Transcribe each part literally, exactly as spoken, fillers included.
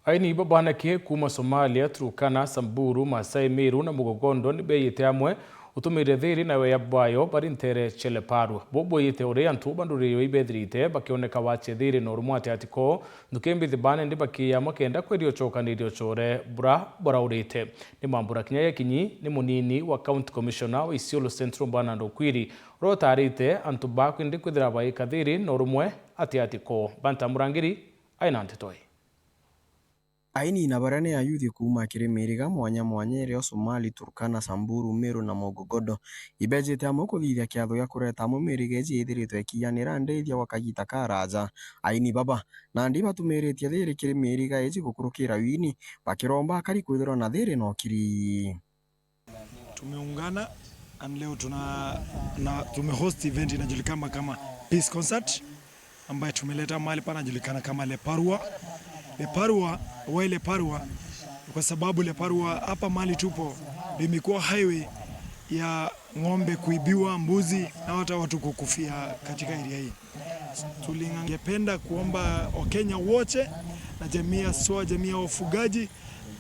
Aini babanake kuuma Somalia, Turkana, Samburu, Maasai, Meru na Mugogondo ni beeyite amwe utumire thiiri na weya bwayo bari nteere cia Leparua. Bo bweyite uri antu ba nduriri ibethirite bakioneka wache thiiri na urumwe atiati koo, nthuki mbithi bane ndi bakiya makenda kweria ucokaniria ucore bura buraurite. Ni mambura kinya ya kinyi ni munini wa County Commissioner wa Isiolo Central Bernard Okwiri, uria utaarite antu ba kwindi kwithira baika thiiri na urumwe atiati koo. Banta Murangiri aina nteto ii. Aini na baria ni ayuthi kuuma kiri miriga mwanya mwanya irio Somali, Turkana, Samburu, Meru na Mogogodo ibejite amwe kuthithia kiatho gia kureta amwe miriga iji ithiritwe ikiyanira ndithia gwa kagita karaja. Aini baba nandi batumiritie thiiri kiri miriga iji gukurukira wini, bakiromba akari kwithirwa na thiiri na ukiri. Tumeungana and leo tuna, na, tumehost event inajulikana kama Peace Concert, ambaye tumeleta mahali panajulikana kama Leparua. Leparua, why Leparua? Kwa sababu Leparua hapa mahali tupo ndio imekuwa highway ya ng'ombe kuibiwa, mbuzi na hata watu kukufia katika area hii. Tulingependa kuomba Wakenya wote na jamii ya soa, jamii ya wafugaji,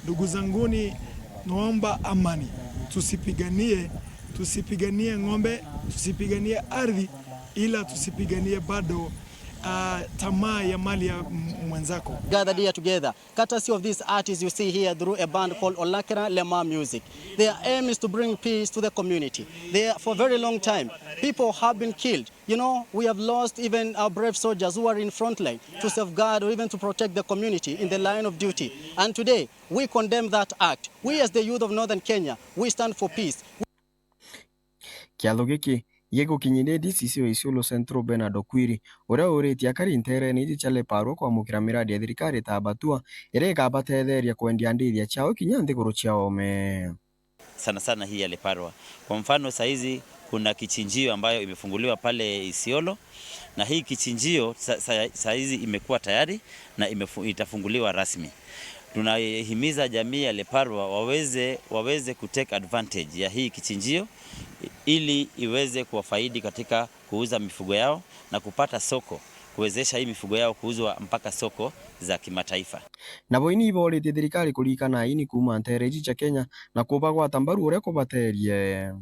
ndugu zanguni, naomba amani. Tusipiganie, tusipiganie ng'ombe, tusipiganie ardhi, ila tusipiganie bado, ah, tamaa ya mali ya m-, mwenzako. Gathered here together courtesy of these artists you see here through a band called Olakira Lema Music. Their aim is to bring peace to the community. They are, for a very long time, people have been killed. You know, we have lost even our brave soldiers who are in front line to safeguard or even to protect the community in the line of duty. And today, we condemn that act. We as the youth of Northern Kenya, we stand for peace. Kiatho giki gigukinyithia D C C wa Isiolo Central Bernard Okwiri, uria uritie akari nteerene iji cia Leparua kwamukira miradi ya thirikari ta Abattoir, iria ikabatetheria kwendia ndithia ciao kinya nthiguru cia oome. Sana sana hii ya Leparua. Kwa mfano, saizi kuna kichinjio ambayo imefunguliwa pale Isiolo, na hii kichinjio sa-, sa-, saizi imekuwa tayari na imefu-, itafunguliwa rasmi. Tunahimiza jamii ya Leparua waweze, waweze kutake advantage ya hii kichinjio ili iweze kuwafaidi katika kuuza mifugo yao na kupata soko, kuwezesha hii mifugo yao kuuzwa mpaka soko za kimataifa. Nabo ini ibooritie thirikari kuririkana aini kuuma nteere iji cia Kenya na kubagwata mbaru uria kubateerie.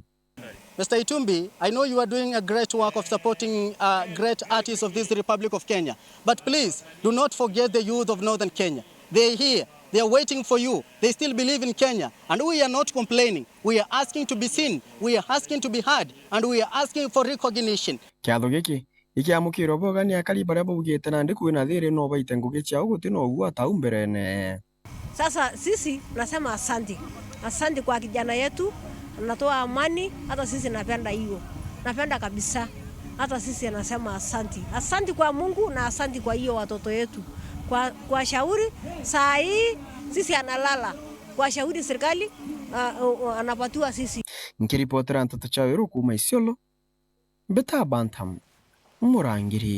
Mister Itumbi, I know you are doing a great work of supporting, uh, great artists of this Republic of Kenya. But please, do not forget the youth of Northern Kenya. They are here. They are waiting for you. They still believe in Kenya. And we are not complaining. We are asking to be seen. We are asking to be heard. And we are asking for recognition. Kiatho giki ikiamukirwa bwega ni akari baria baugite nandi kwina thiiri no baite ngugi ciao guti na ugwata au mberene. Sasa sisi nasema asanti. Asanti kwa kijana yetu, anatoa amani, hata sisi napenda hiyo. Napenda kabisa. Hata sisi anasema asanti. Asanti kwa Mungu na asanti kwa hiyo watoto yetu. Kwa, kwa shauri, saa hii, sisi analala. Kwa shauri serikali, ah, oh, oh, anapatiwa sisi. Nkiripotera nteto cia Weru kuuma Isiolo, mbita Bantam, Murangiri.